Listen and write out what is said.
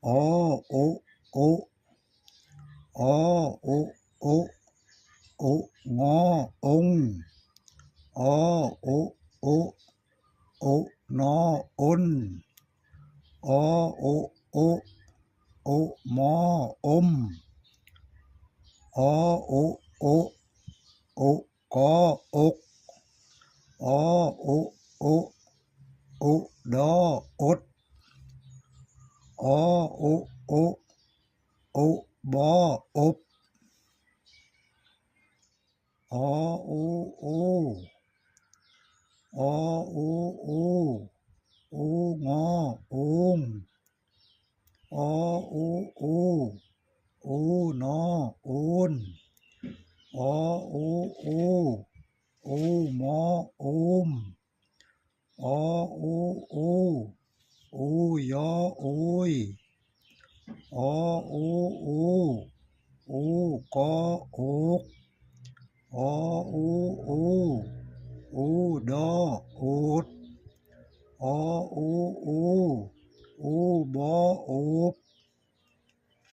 ອ ໂອ ໂອ ອ ໂອ ໂອ ໂອ ງ ໂອງ ອ ໂອ ໂອ ໂອ ນ ໂອນ ອ ໂອ ໂອ ໂອ ມ ໂອມ ອ ໂອ ໂອ ໂອ ກ ອົກ ອ ໂອ ໂອ ໂອ ດ ອົດ ອ ໂອ ໂອ ໂອ ບ ອົບ ອ ໂອ ໂອ ອ ໂອ ໂອ ໂອ ງ ໂອງ ອ ໂອ ໂອ ໂອ ນ ໂອນ ອ ໂອ ໂອ ໂອ ມ ໂອມ ອ ໂອ ໂອ ໂອ ຍ ໂອຍ ອ ໂອ ໂອ ໂອ ກ ໂອກ ອ ໂອ ໂອ ໂອ ດ ໂອດ ອ ໂອ ໂອ ໂອ ບ ໂອບ